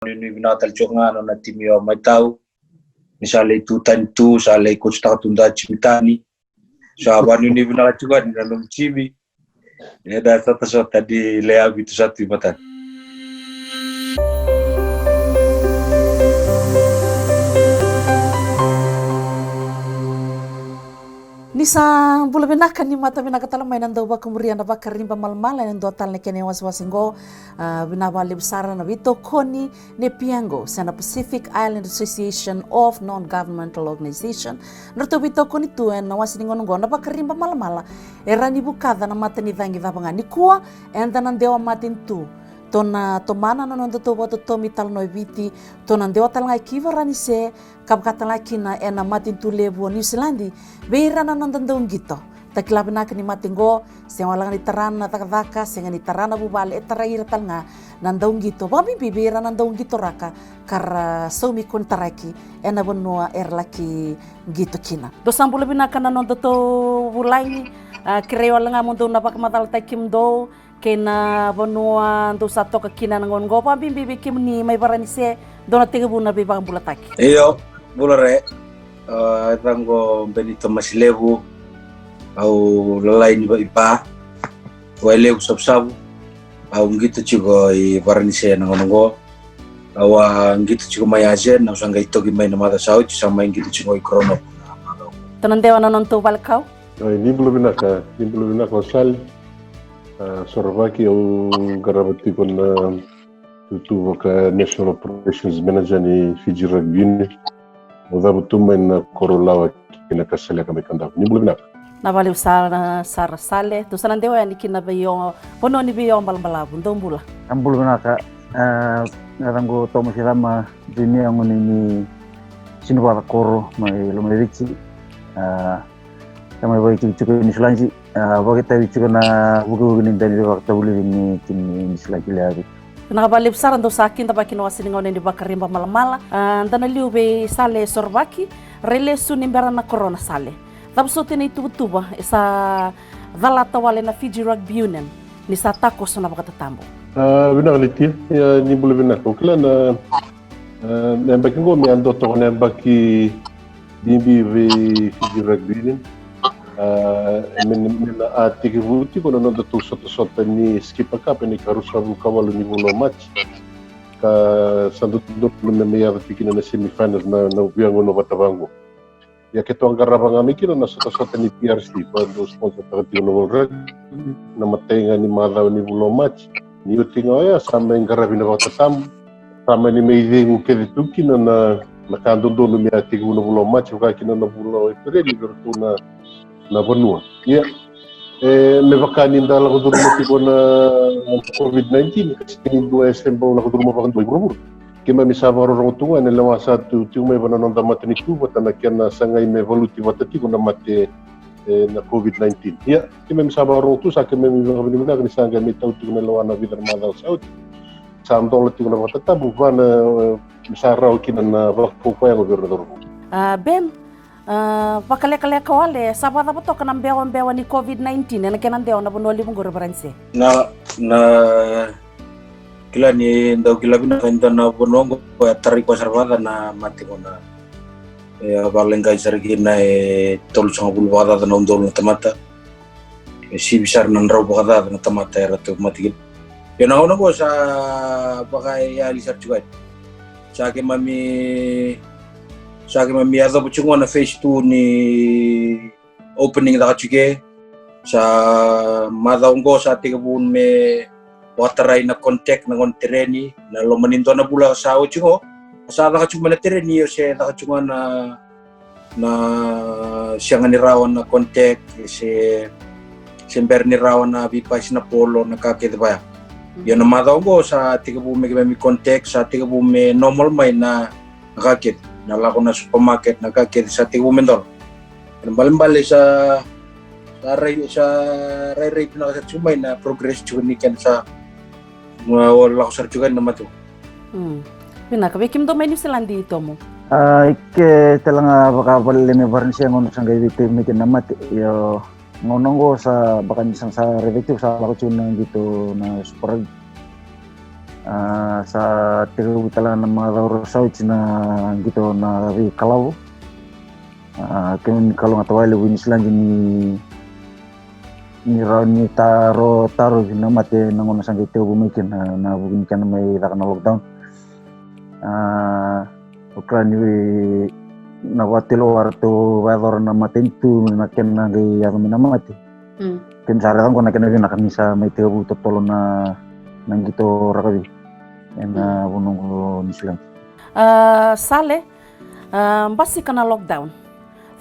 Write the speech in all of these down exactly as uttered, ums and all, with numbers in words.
vakanuinui vinaka tale tiko ga na nona timi o Maitau. Ni sa lai tu tani tu, sa lai coach taka tu da timi tani. Sa vakanuinui vinaka tiko ga ni na nomu timi. Eda sotasota ni lai yavitu sa tu i matana. Ni sa bula vinaka, ni mata vinaka tale mai na dau vakamuria na Vakariba Malamala ena dua tale na kena iwasewase qo. A, vinaka vakalevu sara na veitokoni ni Piango se na Pacific Island Association of Non-Governmental Organization. Na ratou veitokoni tu ena wase ni gauna qo na Vakariba Malamala e rawa ni vukaca na mata ni cagi cava ga. Nikua eda na dewa matanitu, tou na tomana na nodatou vakatotomi Talanoa e Viti, tou na dewa tale ga ki Varanise, ka vaka tale ga kina ena matanitu levu o Niusiladi vei ira na noda dauqito. Da kila vinaka ni mate qo sega wale ga ni tara na cakacaka, sega ni tara na vuvale, e tarai ira tale ga na dauqito, vakabibi vei ira na dauqito raka ka ra saumi konitaraki ena vanua era laki qito kina. Dou sa bula vinaka na nodatou vulagi. A, kerei wale ga mo dou na vakamacalataki kemudou kei na vanua dou sa toka kina ena gauna qo, vakabibi vei kemuni mai Varanise, dou na tekivu na veivakabulataki. Io, bula re. A, e caqu o Benito Masilevu, au lalai ni Vaipa, Wailevu, Savusavu. Au qito tiko i Varanise ena gauna qo. Au a qito tiko mai Asia, au sa qai toki mai na macawa sa oti, sa mai qito tiko i Koronovu na macawa. Tou na dewa na nodatou vale kau. Ai, ni bula vinaka, ni bula vinaka o Sale. A, Sorovaki, au qarava tiko na itutu vaka National Operations Manager ni Fiji Rugby Union. Au cavutu mai na koro lawa ki na Kasaleka mai Kadavu. Ni bula vinaka. Na valevu sara sara Sale, tou sa na dewa yani ki na veio, vanua ni veio balabalavu, dou bula. A bula vinaka, a, na caqu o Tomo Sirama, Junior, gone ni Sinuvaca koro mai Lomaiviti. A, Sa mai vakaititiko i Niusiladi, a, vakaitavi tiko na vukivuki ni dau ni veivakatavulici ni timi ni Niusiladi levu. Vinaka vakalevu sara, dou sa kidavaki na wase ni gauna ni Vakariba Malamala. A, da na liu vei Sale Sorovaki, rai lesu ni bera na korona Sale. Cava soti na ituvatuva e sa calata wale na Fiji Rugby Union ni sa takoso na vakatatabu? A, vinaka Litia, ia ni bula vinaka. O kila na, a, na yabaki qo me a dua toka na yabaki bibi vei Fiji Rugby Union. A, me, me na a tekivu tiko na nodatou sotasota ni Skipper Cup ena ikaruasagavulu ka walu ni vula o Maji. Ka sa dodonu me mai yaco tiko kina na semifinals na, na veigauna vata vaqo. Ia keitou a qarava ga mai kina na sotasota ni P R C, koya dau sponsor taka tiko na World Rugby, na imatai ga ni macawa ni vula o Maji. Ni oti ga oya sa mai qaravi na vakatatabu. Sa mani mai cegu kece tu kina na, na ka dodonu me a tekivu na vula o Maji, vaka kina na vula o Epereli vei iratou na, na vanua. Ia, e, me vaka ni da lako curuma tiko na COVID nineteen, ka sega ni dua e se bau lako curuma vakadua i vuravura. Keimami sa vakarorogo tu ga ena lewa sa tu tiko mai vei na noda matanitu vata na kena sagai me valuti vata tiko na mate, e, na COVID nineteen. Ia, keimami sa vakarorogo tu, sa keimami vakavinavinaka ni sa qai mai tau tiko na lewa na vica na macawa sa oti. Sa dola tiko na vakatatabu, va na, e, sa rawa kina na vakaukaua yago vei ira na cauravou. A, Ben, a, vakalekaleka wale, sa vakacava toka na bewabewa ni COVID nineteen ena kena dewa na vanua levu qori o Varanise? Na, na, kila ni dau kila vinaka ni dua na vanua qo e tarai koya sara vakaca na mate qo na, e, a vakaleqai sara kina e tolusagavulu vakacaca na udolu na tamata. E sivi sara na drau vakacaca na tamata era tauvimate kina. Ia na gauna qo sa vakayali sara tiko yani. Sa keimami, sa keimami yacova tiko qo na phase two ni opening caka tiko ke. Sa macawa qo sa tekivu me vakatarai na contact na gone tereni, na loma ni dua na vula sa oti qo. Sa caka tiko mai na tereni, io se caka tiko ga na na sega ni rawa na contact, se, se bera ni rawa na veipasi na polo, na ka kece vaya. Ia na macawa oqo sa tekivu me keimami contact, sa tekivu me normal mai na, na ka kece, na lako na supermarket, na ka kece sa tekivu me dola. Na balebale sa, sa rai, sa rairai vinaka sara tiko mai na progress tiko ni kena sa, o lako sara tiko na mate. Mm. Vinaka, vei kemudou mai Niusiladi, Tomo? A, i ke tale ga vaka vale me Varanise, gauna sa qai veitavi mai kina na mate. Io, gauna oqo sa vaka ni sa, sa raica tiko sa lako tiko na qito na Super Rugby. A, sa tekivu tale ga na macawa rua sa oti na qito na veikalavo. A, keimami kalougata vakalevu i Niusiladi ni, ni rawa ni taro, tarovi na mate na gauna sa qai tekivu mai kina na vuku ni kena mai caka na lockdown. A, o kila ni na vakatele o ratou vakayacora na matanitu na kena qai yaco mai na mate. Mm. Keimami sa raica oqo na kena vinaka ni sa mai tekivu totolo na, na qito rakavi ena vanua oqo Niusiladi. A, Sale, a, basika na lockdown.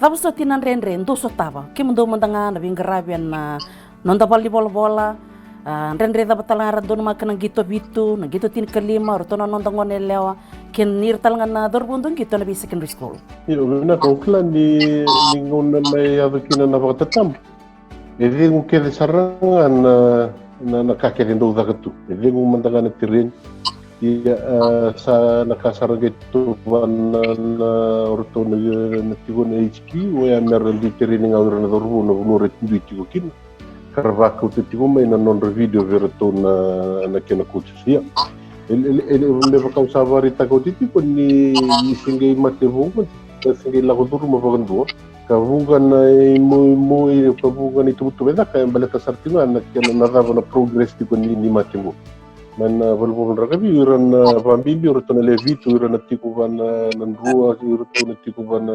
Cava soti na dredre dou sotava? Kemudou mada ga na veiqaravi ena noda valenivolavola, a, dredre cava tale ga era donumaka na qito vitu, na qito tinikalima, o ratou na noda gone yalewa, kei ira tale ga na cauravou dau qito ena vei secondary school. Io, vinaka, o kila ni, ni gauna mai yaco kina na vakatatabu. E cegu kece sara ga na, na, na ka kece dau caka tu. E cegu mada ga na tereni. Ia, a, sa na ka sara qai tu vua na, na o ratou na, na tiko na H Q, oya mera dui tereni ga o ira na cauravou na vanua ra dui tiko kina. Ka ra vakauta tiko mai na nodra video vei iratou na, na kena coaches. Ia, e, e, e, e, me vaka au sa vakaraitaka oti tiko ni, ni se qai mate vou, ni se qai lako curuma vakadua. Ka vuqa na imoimoi, ka vuqa na ituvatuva e caka, e baleta sara tiko ga na kena na cava na progress tiko ni, ni mate qo. Mai na valenivolavola rakavi, ira na vakabibi, iratou na lewe vitu, ira na tiko va na, na drua, iratou na tiko va na,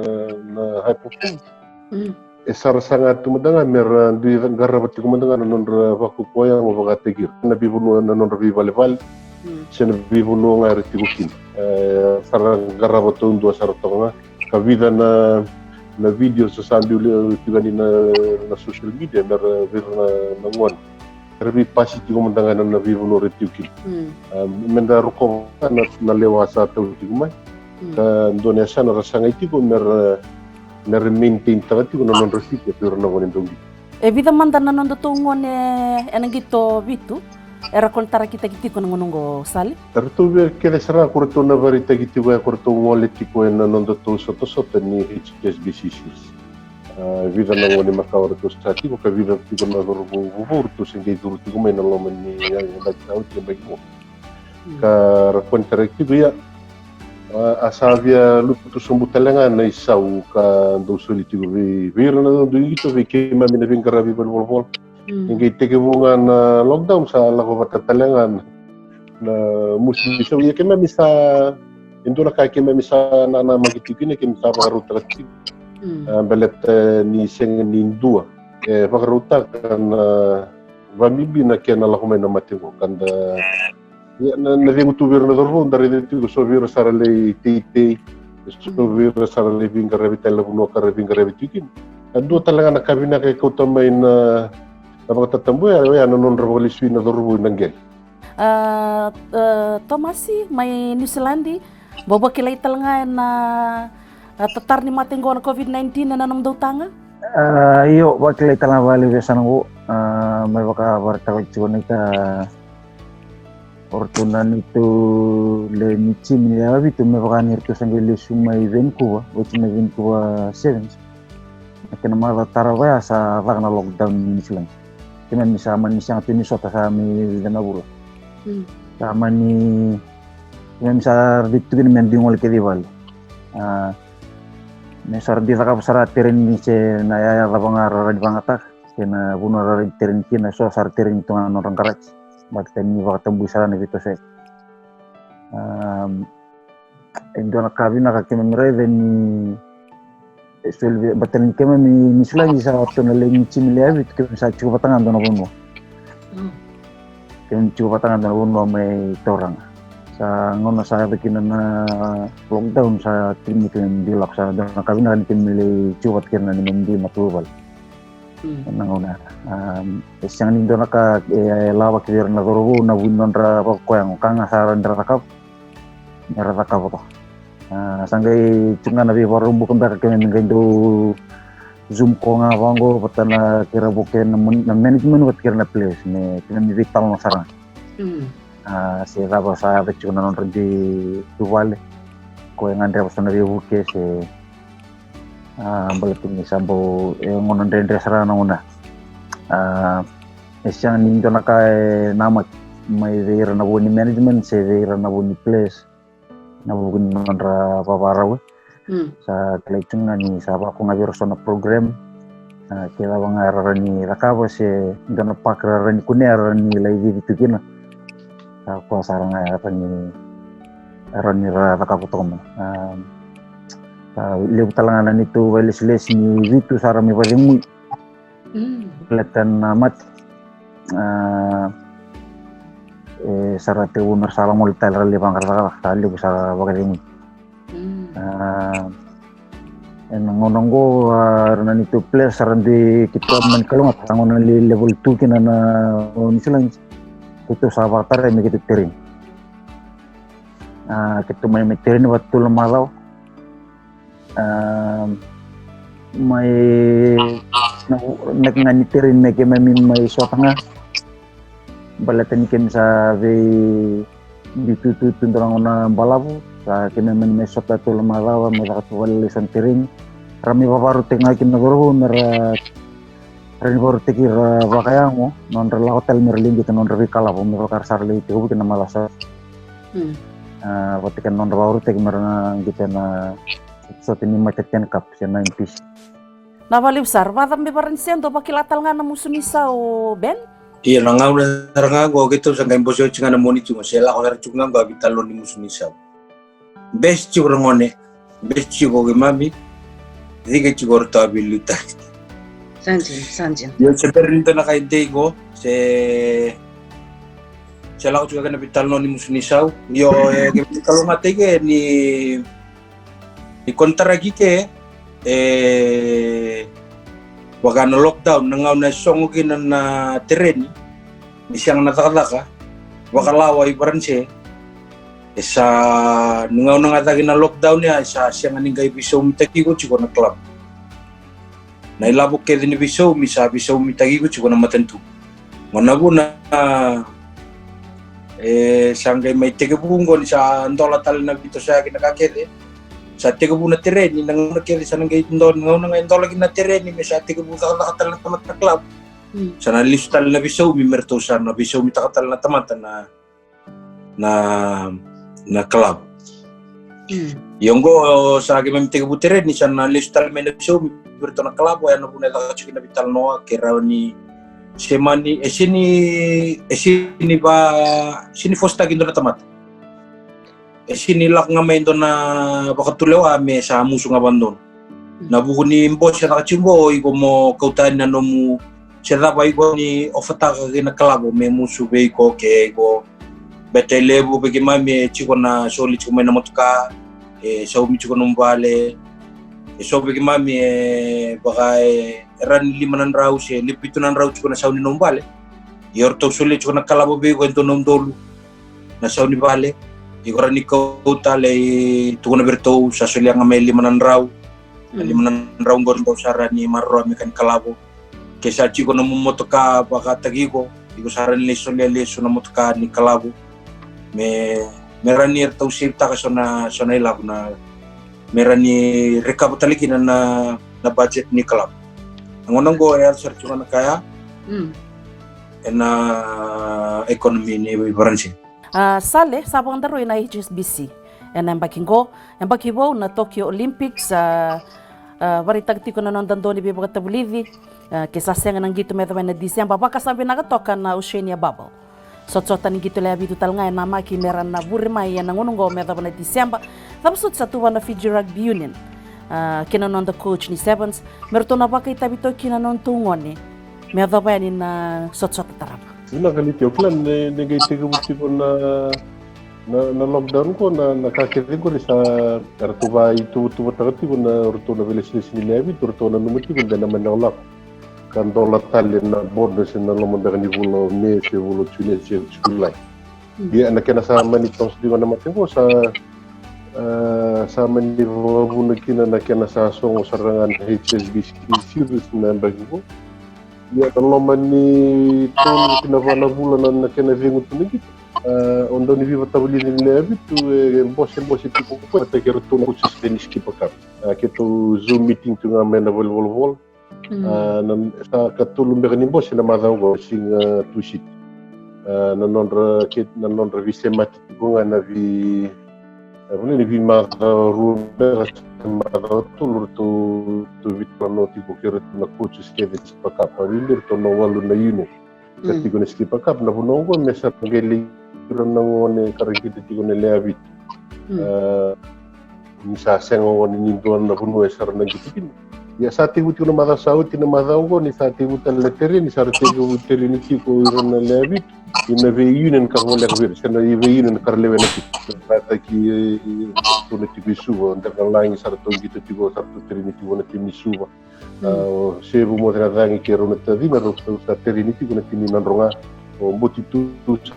na high performance. Mm. E sara saga tu mada ga mera dui qarava tiko mada ga na nodra vakaukauwa yago vakataki ira. Na veivanua na nodra veivalevale, mm, se na veivanua ga era tiko kina. E, sara qarava taudua sara toka ga. Ka vica na, na video sa sa biu lewe tiko yani na, na social media, mera vei ira na, na gone. Era veipasi tiko mada ga na, na veivanua era tiko kina. Mm. A, meda rokova na, na lewa sa tau tiko mai. Mm. Ka dua na yasana ra sagai tiko mera, mera maintain taka tiko na nodra fitness vei ira na gone dau qito. E vica mada na nodatou gone ena qito vitu era konitarakitaki tiko na gauna oqo, Sale? Eratou vei kece sara ko ratou na vakaraitaki tiko, e ko ratou gole tiko ena nodatou sotasota ni H S B C Series. A, vica na gone makawa ratou sa tiko, ka vica tiko na cauravou vovou ratou se qai curu tiko mai na loma ni yabaki sa oti, yabaki qo. Ka ra konitaraki tiko, ia, a, a sa via lutu sobu tale ga na isau ka dau soli tiko vei, vei ira na dau qito, vei keimami na veiqaravi valenivolavola. Mm. Ni qai tekivu ga na lockdown, sa lako vata tale ga na, na musu ni isau. Ia keimami sa, e dua na ka keimami sa nanamaki tiko kina, keimami sa vakarautaka tiko. Mm. A, baleta ni sega ni dua e vakarautaka na vakabibi na kena lako mai na mate qo. Ka da, ia, na, na cegu tu vei ira na cauravou, da raica tiko so vei ira sa ra lai teitei, so vei ira sa ra lai veiqaravi tale na vanua ka ra veiqaravi tiko kina. A dua tale ga na ka vinaka e kauta mai na, na vakatatabu ya, oya na nodra vakalesui na cauravou ina qele. A, a, Tomasi mai Niusiladi, bau vakilai tale ga ena, a, tatara ni mate qo na COVID nineteen ena nomudou taga? A, io, vakilai tale ga vakalevu e yasana qo. A, mai vakavakaraitaka tiko na ika, o ratou na neitou lewe ni timi ni lewe vitu, me vaka ni ratou sa qai lesu mai Vancouver, oti mai Vancouver Sevens. Na kena macawa tarava ya sa caka na lockdown ni Niusiladi. Keimami sa mani sega tu ni sota sa mai vica na vula. Mm. Sa mani, keimami sa raica tu kina me dui gole kece i vale. A, me sa ra dui cakava sara tereni se na yaya cava ga ra rawa ni vagataka, se na vanua ra rawa ni tereni kina, so sa ra tereni tu ga na nodra qaraji. Baleta ni vakatabui sara na veitosoyaki. A, e dua na ka vinaka keimami raica ni e soli vei, baleta ni keimami Niusiladi sa tu na lewe ni timi lewe vitu, keimami sa tiko vata ga dua na vanua. Mm. Keimami tiko vata ga dua na vanua mai Tauranga. Sa gauna sa yaco kina na lockdown, sa timi keimami dui lako, sa dua na ka vinaka ni keimami lai tiko vata kina na neimami dui matavuvale. Mm. Na gauna, a, e sega ni dua na ka e lavaki vei ira na cauravou na vu ni nodra vakaukauwa yago, ka ga sa rawa ni ra cakava, me ra cakava toka. A, sa qai tu ga na veivakarau buka beka keimami qai dau Zoom call ga vaqo vata na keira vuke na man-, na management vata kei ira na players me keimami veitalanoa sara ga. Mm. A, se cava sa yaco tiko na nodra dui tu vale, ko e gadreva so na veivuke se, a, baleta ni sa bau e gauna dredre sara na gauna. A, e sega ni dua na ka e namaki. mai vei ira na vo ni management se vei ira na vo ni players, na vuku ni nodra vavarau. Mm. Sa kilai tu ga ni sa vako ga vei ira so na program. A, ke cava ga era rawa ni cakava se dua na pak era rawa ni kunea, era rawa ni lai cici tu kina. Sa koya sara ga era ni, era ni ra cakava toka mai. A, sa levu tale ga na neitou vailesilesi ni vitu sara mai vacegui. Mm. Baleta na mate. A, e, sa ra tekivu me ra sa lagole tale, ra lai vaqara cakacaka, sa levu sa ra vakacegui. Mm. A, ena gauna oqo, a, era na neitou players sa ra dui keitou a mani kalougata, sa gauna ni level two kina na, na New Zealand. Keitou sa vakatarai me keitou tereni. A, keitou mai, mai tereni vakatolu na macawa. A, mai na, na, na ni tereni me keimami mai sota ga. Baleta ni keimami sa veibiututu tu dua na gauna balavu, sa keimami mani mai sota tolu na macawa, mai caka tu vakalailai so na tereni. Ra mai vavaru tiko ga kina na cauravou me ra ra ni varautaki ira vakayago, nodra lako tale me ra lai qito nodra veikalavo, me vaka ra sa ra lai tekivu kina na macawa sa. Mm. A, vata kei na nodra varautaki me ra na qito na sota ni mate ten cup se na M P C. Na valevu sara, vacava me varanise, dou vakila tale ga na musu ni sau, Ben? Ia, na gauna sara ga oqo keitou sa qai bose oti ga na Moniti qo, se lako sara tiko ga oqo a veitalanoa ni musu ni sau. Best tiko ra gone, best tiko keimami, cika tiko o ratou a veiliutaki. Sa dina, sa dina. Io, se bera ni dua na ka e dei qo, se, se lako tiko kina veitalanoa ni musu ni sau. Io, e, ke veitalanoa tiko ni, ni konitaraki ke, e, vaka na lockdown, na gauna e sogo kina na tereni, ni sega na cakacaka vakalawa i Varanise. E sa ni gauna ga cake na lockdown ya, e sa sega ni qai veisaumitaki iko tiko na club. Na ilavo kece ni veisaumi sa veisaumitaki iko tiko na matanitu. Gona vuna, e sa qai mai tekivu qo ni sa dola tale na veitosoyaki na ka kece. Sa tekivu na tereni, na gauna kece sa na qai dola, na gauna ga e dola kina na tereni, me sa tekivu cakacaka tale na tamata na club. Mm. Sa na lesu tale na veisaumi, me ratou sa na veisaumitaka tale na tamata na, na, na club. Mm. Ia oqo sa keimami tekivu tereni, sa na lesu tale mai na veisaumi vei ratou na club, oya na vuna e caka tiko na veitalanoa, ke rawa ni se mani, e sini, e sini va, sini fositaki dua na tamata. E sini lako ga mai dua na vakatulewa me sa musu ga vadodonu. Mm. Na vuku ni bose e caka tiko qo, iko mo kauta yani na nomu se cava iko ni ofataka kei na kalavo me musu vei iko, ke iko bete levu vei keimami e tiko na soli tiko mai na motoka, e saumi tiko nomu vale. E so vei keimami e vaka e rawa ni lima na drau se vitu na drau tiko na sau ni nomu vale. Ia o ratou solia tiko na kalavo vei iko e dua na udolu na sau ni vale. Iko rawa ni kauta, lai tukuna vei ratou sa solia ga mai lima na drau. Na lima na drau qori dou sa rawa ni maroroya me ka ni kalavo. Ke sa tiko na mo-, motoka vakataki iko, iko sa rawa ni lai solia lesu na motoka ni kalavo. Me, me rawa ni ratou sevitaka so na, so na ilavo na, me rawa ni recover tale kina na, na budget ni kalavo. Na gauna qo e yaco sara tiko na ka ya. Mm. Ena economy ni Varanise. A, Sale, sa vakadaroi na H S B C ena yabaki qo, yabaki vou na Tokyo Olympics, a, a, vakaraitaka tiko na noda dau ni veivakatavulici, a, ke sa sega na qito me yacova ena December, vakasavinaka toka na Oceania Bubble. Sotasota ni qito lewe vitu tale ga e namaki me ra na vure mai ena gauna qo me yacova na December. Cava soti sa tuva na Fiji Rugby Union, a, kei na noda coach ni Sevens, me ratou na vakaitavi toka kina na nodatou gone me yacova yani na sotasota tarava. Vinaka Liti, au kila ni, ni qai tekivu tiko na, na, na lockdown qo, na, na ka kece qori sa eratou vakaituvatuvataka tiko na, o ratou na veilesilesi ni lewe vitu, o ratou nanuma tiko de na mani lakolako ka dola tale na bonus ena loma beka ni vula o Me se vula o June se July. Mm. Ia na kena sa mani toso tiko na mate qo sa, a, sa mani vakavuna kina na kena sa sogo sara ga na H S B C Series na yabaki qo. Ia na loma ni tolu ki na va na vula na, na kena cegu tu na qito, a, o dau ni veivakatavulici ni lewe vitu e bosebose tiko ko koya, vata kei ratou na coaches kei na skipper cup. A, keitou Zoom meeting tu ga mai na valenivolavola. Mm. A, na, sa katolu beka ni bose na macawa qo, siga Tusiti. E, na nodra ke, na nodra veisemati tiko ga na vei, e, vale ni veimacawa rua beka se macawa tolu ratou, ratou veitalanoa tiko kei ratou na coaches kece ni Skipper Cup. A vei iratou na walu na unit ka tiko na Skipper Cup, na vanua oqo me sa qai lai ira na gone ka ra qito tiko na lewe vitu. E, ni sa sega gone ni dua na vanua e sa ra na qito kina. Ia sa tekivu tiko na macawa sa oti, na macawa oqo ni sa tekivu tale na tereni, sa ra tekivu tereni tiko ira na lewe vitu, ina vei union ka voleka vei ira, se na vei union ka ra lewena tiko. Vakataki, e, e, ratou na tiko i Suva, Dagalagi sa ratou qito tiko, sa ratou tereni tiko na timi ni Suva. A, o Sevu Mocenacagi kei rau na tacina, rau sa tereni tiko na timi ni Nadroga. O Boti Tu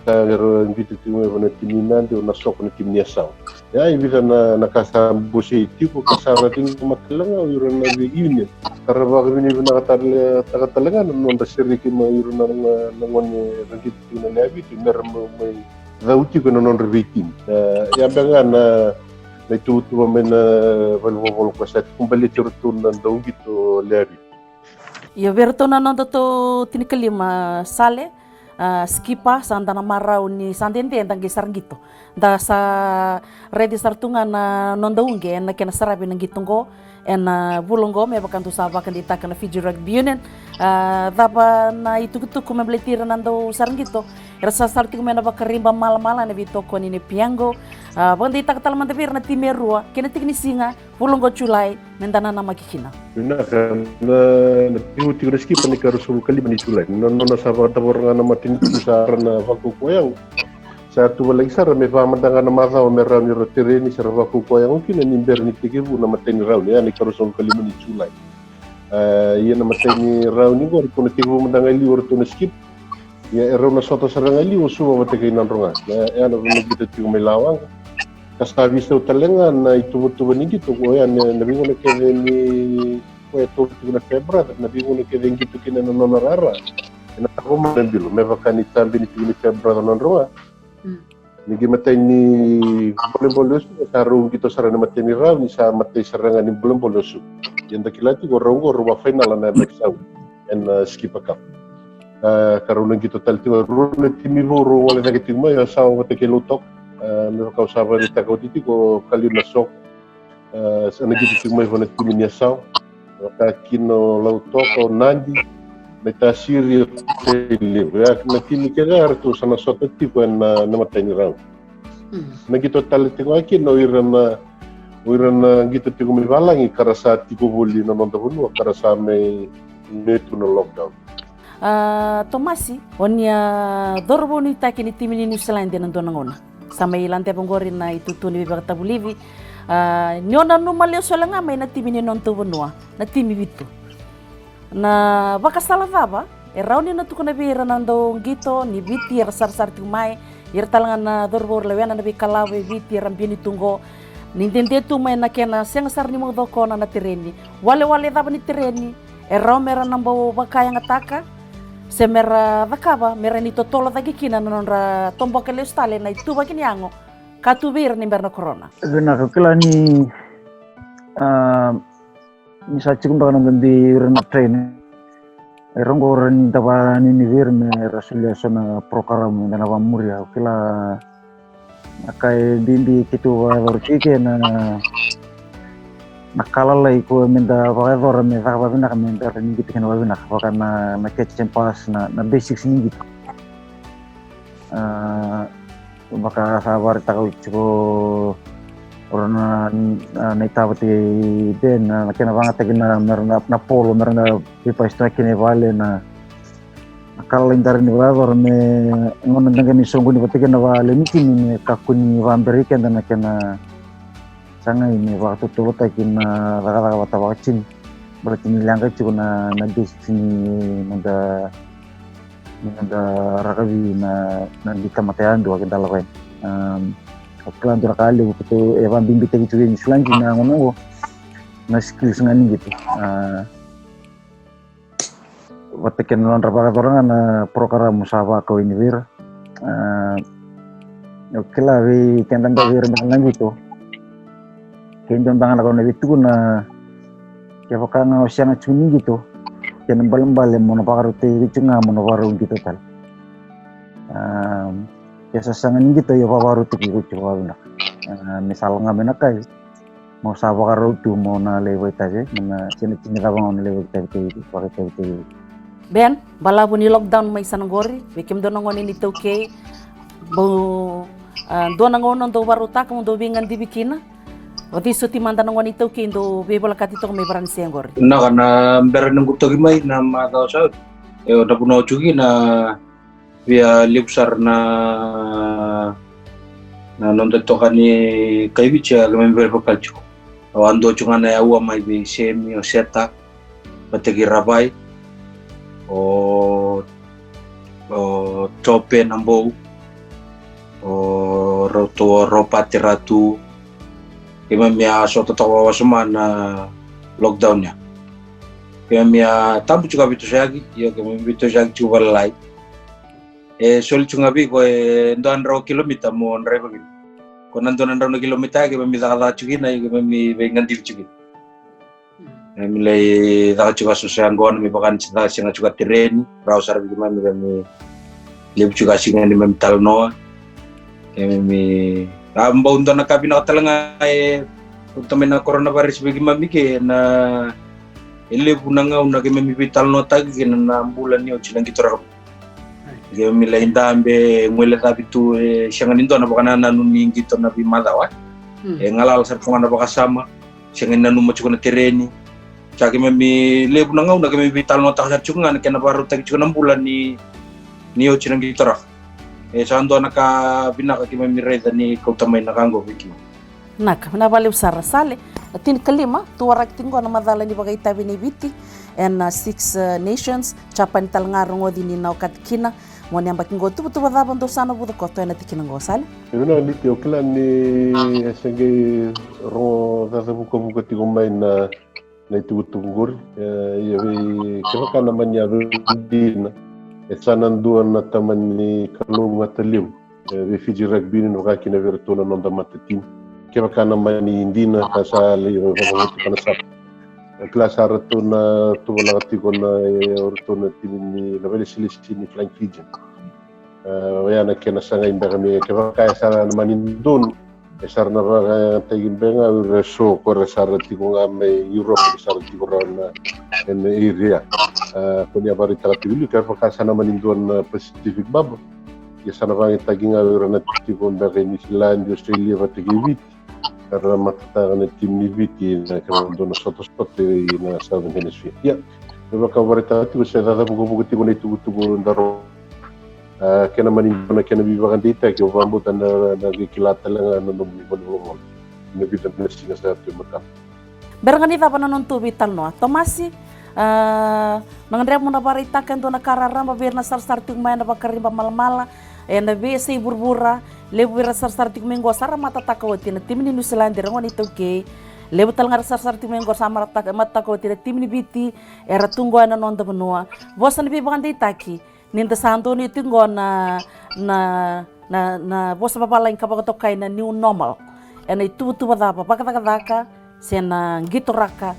sa qito tiko mai vei na timi ni Nadi, o Nasoko na timi ni Yasawa. Ia, e vica na, na ka sa bosei tiko, ka sa ra ciqoma tale ga o ira na vei union. Ka ra vakavinavinakataka tale ga na nodra sereki mai o ira na, na, na gone ra qito tiko na lewe vitu, me ra mai, mai cau tiko ena nodra veitimi. E, ia beka ga na, na ituvatuva mai na valenivolavola ko sa tiko baleti iratou na dauqito lewe vitu. Ia vei iratou na nodatou tinikalima, Sale, a, Skipper, sa da na marau ni sa dede da qai sara qito. Da sa raici sara tu ga na noda uqe ena kena saravi na qito oqo ena vula oqo, me vaka dou sa vakadeitaka na Fiji Rugby Union. A, cava na itukutuku me baleti ira na dau sara qito? Era sa sara tiko mai na vakariba malamala ena veitokoni nei Piango. A, vakadeitaka tale mada vei ira na timi e rua kei na tiki ni siga, vula oqo Julai, me da nanamaki kina. Vinaka, na, na tekivu tiko na Skipper ena ikaruasagavulu ka lima ni Julai. Na, na nona sa vakadavora ga na matanitu, sa ra na vakaukauwa yago. Sa tuvalaki sara me va mada ga na macawa me rawa ni ra tereni, sa ra vakaukauwa yago kina ni bera ni tekivu na imatai ni rauni, ena ikaruasagavulu ka lima ni Julai. A, ia na imatai ni rauni oqo ratou na tekivu mada ga e liu o ratou na Skipper. Ia e rau na sota sara ga e liu o Suva vata kei Nadroga. Ia, ia na vanua qito tiko mai Lawaqa. Ka sa veisau tale ga na ituvatuva ni qito, oya na, na veigauna kece ni koya e tolu tiko na Farebrother, na veigauna kece e qito kina na nona rara. Ena lako mai na bilo, me vaka ni tabini tiko ni Farebrother o Nadroga. Mm. Na imatai ni bolebole o Suva sa rau qito sara ena imatai ni rauni, sa imatai sara ga ni bolebole o Suva. Ia da kila tiko rau oqo rau vakafainala na yabaki sa oti ena, e, Skipper Cup. A, ka rau na qito tale tiko, rau na timi vou rau gole cake tiko mai, o Yasawa vata kei Lautoka. A, me vaka au sa vakaraitaka oti tiko, Kaliu, Nasoko. A, sa na qito tiko mai vua na timi ni Yasawa. Vaka kina o Lautoka, o Nadi, Naitasiri, o Tailevu. Ia na timi kece ga ratou sa na sota tiko ena, na imatai ni rauni. Mm. Na qito tale tiko ga kina o ira na, o ira na qito tiko mai valagi ka ra sa tiko voli na noda vanua ka ra sa mai, mai tu na lockdown. A, Tomasi, o ni a cauravou nuitaki ni timi ni New Zealand ena dua na gauna. Sa mai ladeva oqori na itutu ni veivakatavulici. A, ni o nanuma lesu wale ga mai na timi ni nodatou vanua, na timi vitu. Na vakasala cava e rawa ni na tukuna vei ira na dauqito ni Viti era sarasara tiko mai, ira tale ga na cauravou era lewena na veikalavo e Viti era biuti tu oqo, ni dede tu mai na kena sega sara ni maucokona na tereni? Walewale cava ni tereni e rawa me ra na bau vakayagataka se me ra cakava me ra ni totolo cake kina na nodra toboka lesu tale na ituvaki ni yago ka tu vei ira ni bera na korona? Vinaka, au kila ni, a, ni sa tiko beka na dodonu vei ira na trainer. Era oqo era ni da vakanuinui vei ira me ra solia so na program me da na vakamuria. Au kila na ka e bibi keitou vakayacora tiko ke na, na ka lalai ko me da vakayacora me caka vakavinaka me da ni qito kina vakavinaka, vaka na, na catch and pass, na, na basics ni qito. A, vaka sa vakaraitaka oti tiko o ira na, na, na itavati, Ben, na, na kena vakayagataki na, me ra na, na polo, me ra na veipasitaki kina i vale, na, na ka lalai da rawa ni vakayacora me gauna da qai mai soqoni vata kei na vale ni timi me kakua ni vakabera keda na kena sagai me vakatotolotaki na cakacaka vata vakatimi. Baleta ni leqa tiko na, na basics ni noda, ni noda rakavi na, na qito tamata yadua keda lako yani. Am, au kila dua na ka levu keitou e vakabibitaki tiko vei Niusiladi na gauna oqo na skills ga ni qito. A, vata kei na nodra vakayacora ga na program sa vakau yani vei ira. A, au kila vei keda beka vei ira beka na qito, ke dua beka na ka au na via tukuna, kevaka ga o sega tiko ni qito, kena ibalebale mo na vakarautaki tiko ga mo na vakarau qito tale. A, ke sa sega ni qito, io, vakarautaki iko tiko vakavinaka. A, me sa lako ga mai na kai, mo sa vakarau tu mo na lai vakaitavi, mo na sega ni tini cava ga o na lai vakaitavi, vakaitavi. Ben, balavu ni lockdown mai sa na qori, vei kemudou na gone ni iTaukei, bau, a, dua na gauna dou vakarautaka mo dou veigadivi kina. Oti soti mada na gone ni iTaukei dou veivolekati toka mai Varanise qori. Vinaka. Na bera ni qu toki mai na macawa sa oti, e, na vunau tiko kina, via levu sara na, na noda itokani kai Viti a keimami veivolekati tiko. Au a dua tiko ga na yaua mai vei Semi, o Seta, Pateki Ravai, o, o Jope Nabou, o rautou o Ropati Ratu. Keimami a sota toka wasoma na lockdown ya. Keimami a tabu tiko a veitosoyaki, ia keimami veitosoyaki tiko vakalai. E soli tiko ga vei iko e dua na drau kilomita mo draiva kina. Ko na dua na drau na kilomita ya keimami cakacaka tiko kina, ia keimami veigadivi tiko kina. Keimami lai caka tiko a soso yaqona me vaka ni se caka sega tiko a tereni, rawa sara vei keimami, keimami levu tiko a siga ni keimami talanoa. Keimami, a, bau dua na ka vinaka tale ga e kauta mai na coronavirus vei keimami ke na, e levu na gauna keimami veitalanoataki kina na bula ni oti na qito raka. Keimami lai dabe, guilecavi tu, e sega ni dua na vakanananu ni qito na veimacawa. E galala sara tu ga na vakasama, sega ni nanuma tiko na tereni. Sa keimami levu na gauna keimami veitalanoataka sara tiko ga na kena vakarautaki tiko na bula ni, ni oti na qito raka. E sa dua na ka vinaka keimami raica ni kauta mai na ka oqo vei keimami. Vinaka, vinaka vakalevu sara. Sale, na tinikalima, tu waraki tiko qo na macala ni vakaitavi ni Viti ena, a, Six, a, Nations, Japani tale ga rogoci ni na okati kina. Mo ni yabaki qo, tuvatuva cava dou sa na vuca koto ena tikina qo, Sale? E vinaka Liti, au kila ni e se qai rogo cacavukavuka tiko mai na, na itukutuku qori. E, ia vei kevaka na mani yaco dina, e sa na dua na tamani kalougata levu. E, vei Fiji Rugby ni vaka kina vei iratou na noda matatimi. Kevaka na mani dina ka sa lai vakavotuka na sapa. E kila sa ratou na tuvalaka tiko na, e, o ratou na timi ni na veilesilesi ni Flying Fijian. E, oya na kena sagai beka me kevaka e sa na mani donu, e sa ra na vakayagataki beka ga o ira eso ko ra sa ra tiko ga mai Europe, e sa ra tiko rawa na ena area. E, ko ni a vakaraitaka tiko li kevaka sa na mani dua na Pacific bubble, ia sa na vakayagataki ga o ira na tiko beka i Niusiladi, Australia vata kei Viti. Era matataka na timi ni Viti na kena dua na sotasota i na Southern Hemisphere. Ia, me vaka vakaraitaka tiko se cacavukavuka tiko na itukutuku daru. A, kena mani dua na kena veivakadeitaki, au vakabauta na, na qai kila tale ga na nomu valenivolavola. Na vica na siga sa tu e matana. Bera ga ni cava na nodatou veitalanoa, Tomasi, a, na gadreva mo na vakaraitaka e dua na ka raraba vei ira na sarasara tiko mai ena vakariba malamala, ena veiyasai vuravura, levu vei ira sarasara tiko mai qo sa ra matataka oti na timi ni Niusiladi, ira gone iTaukei, levu tale ga ira sarasara tiko mai qo sa matataka, matataka oti na timi ni Viti, era tu qo ena noda vanua. Vosa ni veivakadeitaki, ni da sa donuya tiko qo na, na, na, na vosa vavalagi ka vakatokai na new normal. Ena ituvatuva cava, vakacakacaka, se na qitoraka.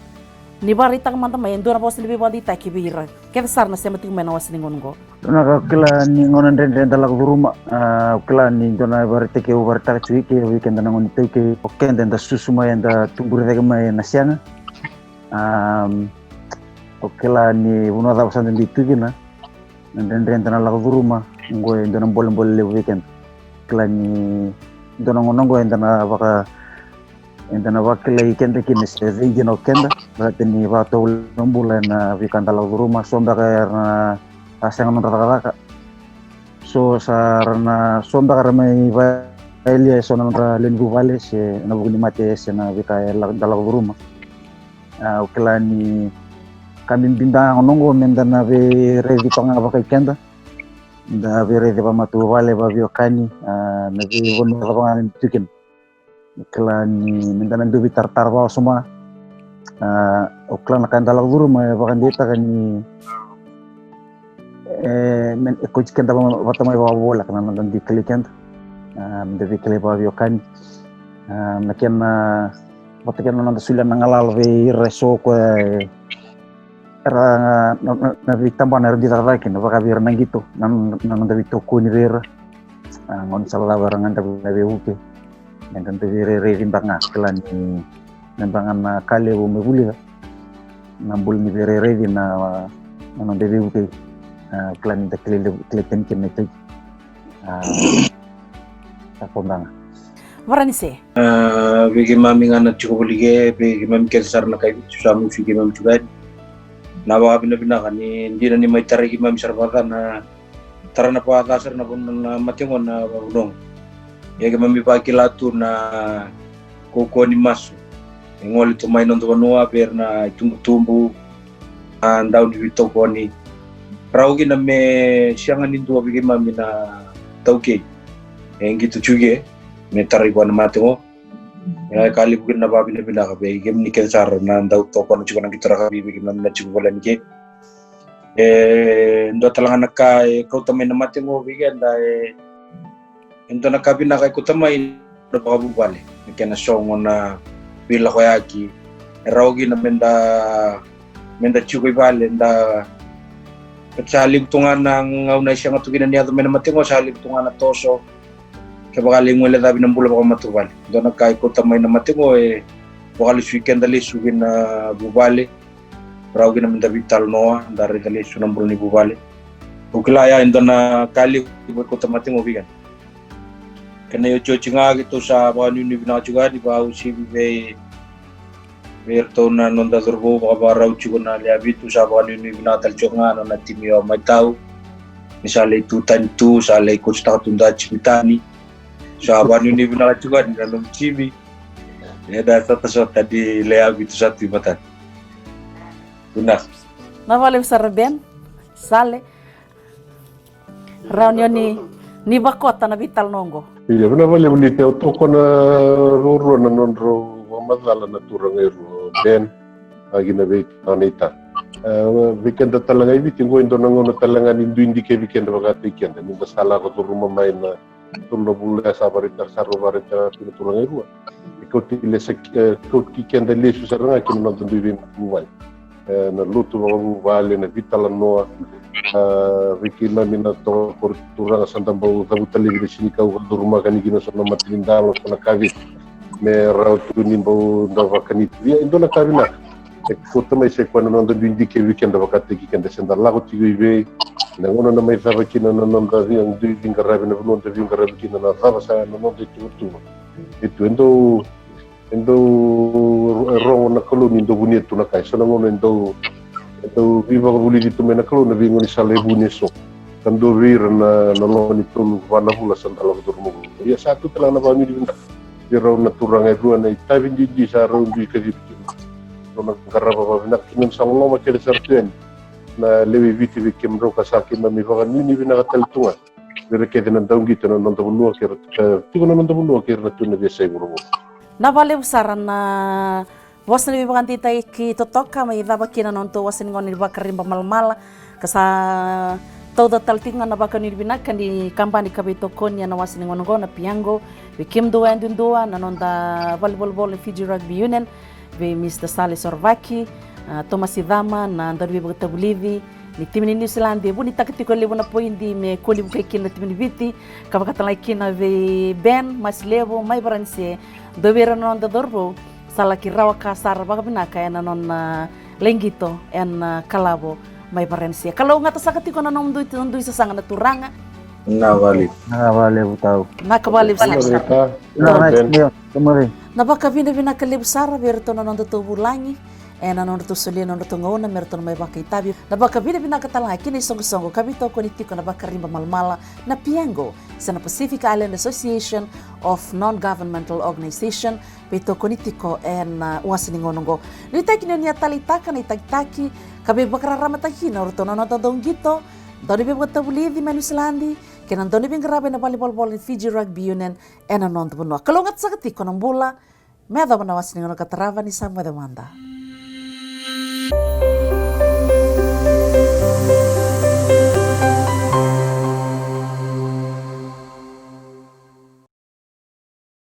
Ni vakaraitaka mada mai e dua na vosa ni veivakadeitaki vei ira kece sara na sema tiko mai na wasa ni gauna qo. Dua na ka au kila ni gauna dredre eda lako curuma, a, au kila ni dua na ivakaraitaki au vakaraitaka tiko i ke vei keda na gone iTaukei, o keda eda susu mai, eda tuburi cake mai ena sega. A, au kila ni vanua cava sa da dui tu kina, na dredre eda na lako curuma, oqo e dua na bolebole levu vei keda. Kila ni dua na gauna oqo eda na vaka, eda na vakilai keda kina se cei dina o keda, baleta ni vakatovolei na bula ena veika da lako curuma, so beka era na sa sega nodra cakacaka. So sa ra na, so beka ra mai vakayalia eso na nodra lewe ni vuvale se ena vuku ni mate se na veika e la-, da lako curuma. A, au kila ni ka bibi da gauna oqo meda na veiraici toka ga vakai keda. Da veiraici vakamatavuvale, vakaveiwekani, a, na veivanua cava ga eda tu kina. Au kila ni meda na dau veitaratara vakawasoma. A, au kila na ka eda lako curuma e vakadeitaka ni e, me, e kauti keda va-, vata mai vakavoleka na noda dui kilai keda. A, meda veikilai vakaveiwekani. A, na kena, vata kei na noda solia na galala vei ira eso ko e, Era na, na, na veitabana era dui cakacaka kina vaka vei ira na qito, na, na noda veitokoni vei ira. A, gaunisala cava era gadreva na veivuke. Eda dui veirairaici beka ga, kila ni me beka ga na ka levu me vulica. Na bula ni veirairaici na, na noda veivuke. A, kila ni da kilai levu, kilai tani kina na itaki. A, sa ko beka ga. Varanise. A, vei keimami ga na tiko voli ke, vei keimami kece sara na kai Viti, sa musu keimami tiko yani. Na vakavinavinaka ni dina ni mai tarai keimami sara vakaca na, tara na vakaca sara na vanua na mate qo na vakavunoqo. Ia keimami vakila tu na kaukauwa ni masu e gole tu mai noda vanua vei ira na itubutubu, a, dau ni veitokoni. Rawa kina me sega ni dua vei keimami na taukei e qito tiko ke me tarai vua na mate qo. E ka levu kina na vakavinavinaka vei kemuni kece sara na dau tokona tiko na qito rakavi vei keimami na tiko voleka ni ke. E dua tale ga na ka e kauta mai na mate qo vei keda, e, e dua na ka vinaka e kauta mai na vakavuvale, na kena sogo na veilakoyaki. E rawa kina meda, meda tiko i vale, da, sa levu tu ga na gauna e sega tu kina ni yaco mai na mate qo, sa levu tu ga na toso. Kevaka lai guilecavi na bula vakamatavuvale, dua na ka e kauta mai na mate qo e vakalesui keda lesu ki na vuvale. Rawa kina meda veitalanoa, da raica lesu na bula ni vuvale. Au kila ya e dua na ka levu e kauta mate qo vei keda. Kena iotioti ga keitou sa vakanuinui vinaka tiko yani, vakauasivi vei, vei iratou na noda cauravou vakavakarau tiko na lewe vitu, sa vakanuinui vinaka tale tiko ga na nona timi o Mai Tau. Ni sa lai tu tani tu, sa lai kotitaka tu da timi tani. Sa vakanuinui vinaka tiko yani na nomu timi. Eda sotasota ni lewe vitu sa tu i matana. Vinaka. Na vakalevu sara Ben, Sale. Rawa ni o ni, ni vakota na veitalanoa oqo. Ia, vinaka vakalevu ni tau tokona ruarua na nodrau vakamacala na turaga e rua, o Ben, a, kina vei Tanaita. E, vei keda tale ga i Viti, qo e dua na gauna tale ga ni dui dikevi keda vakataki keda, ni da sa lako curuma mai na tolu na vula ya sa vakaraitaka, sa rau vakaraitaka tu na turaga e rua. E kauti lesu, e, kauti keda lesu sara ga ki na noda dui veivuvale. E, na lotu vakavuvale, na veitalanoa, a, vei keimami na tokoni turaga sa da bau cavuta laivi na sinikau ka curumaka yani kina so na matanidalo, so na kaci, me rawa tu ni bau da vakani tu. Ia, e dua na ka vinaka e kauta mai, se koya na noda dui dikevi keda vakataki keda, se da lako tiko i vei, na gauna na mai cava kina na noda dui veiqaravi, na vanua da veiqaravi kina, na cava sa na noda ituvatuva. E tu, e dau e dau ro-, e rogo na Kalou ni dau vunia tu na ka. E so na gauna e dau, e dau veivakavulici tu mai na Kalou na veigaunisala e vuni e so. Ka dua vei ira na, na loma ni tolu va na vula sa da lako curuma. Ia sa tu tale ga na vakanuinui vinaka vei rau na turaga e rua na itavi duidui sa rau dui kacivi kina. Rau na qarava vakavinaka kina, sa loloma kece sara tu yani na lewe i Viti vei kemudrau, ka sa keimami vakanuinui vinaka tale tu ga vei ira kece na dauqito ena noda vanua kei ira, e, tiko na noda vanua kei ira na tu ena veiyasai vuravura. Na vakalevu sara na vosa ni veivakadeitaki totoka mai cava kina na nodatou wasa ni gauna ni Vakariba Malamala, ka sa tauca tale tiko ga na vakanuinui vinaka ni kabani ka veitokoni ena wasa ni gauna oqo, na Piago, vei kemudou yadudua na noda valenivolavola ni Fiji Rugby Union, vei Mr Sale Sorovaki, a, Tomasi Cama, na dauniveivakatavulici ni timi ni Niusiladi, e vunitaka tiko e levu na poidi me koli vukei kina na timi ni Viti, ka vakatalega kina vei Ben Masilevu mai Varanise, dua vei ira na noda cauravou sa laki rawa ka sara vakavinaka ena nona, a, lai qito ena, a, kalavo mai Varanise. Kalougata saka tiko na nomudou, dui sasaga na turaga. Na vakalevu. Na vakalevu tau. Na ka vakalevu sara. Vinaka, Ben. Na vakavinavinaka levu sara vei iratou na nodatou vulagi ena nodratou solia na nodratou gauna me ratou na mai vakaitavi. Na vakavinavinaka tale ga kina isoqosoqo ka veitokoni tiko na Vakariba Malamala, na Piago, se na Pacific Island Association of Non-Governmental Organization, veitokoni tiko ena, a, wasa ni gauna oqo. Nuitaki ni o ni a taleitaka na itakitaki ka veivakararamataki kina o ratou na noda dauqito, dauniveivakatavulici mai Niusiladi, kei na dauniveiqaravi ena valenivolavola ni Fiji Rugby Union ena noda vanua. Kalougata saka tiko na bula, me yacova na wasa ni gauna ka tarava, ni sa moce mada.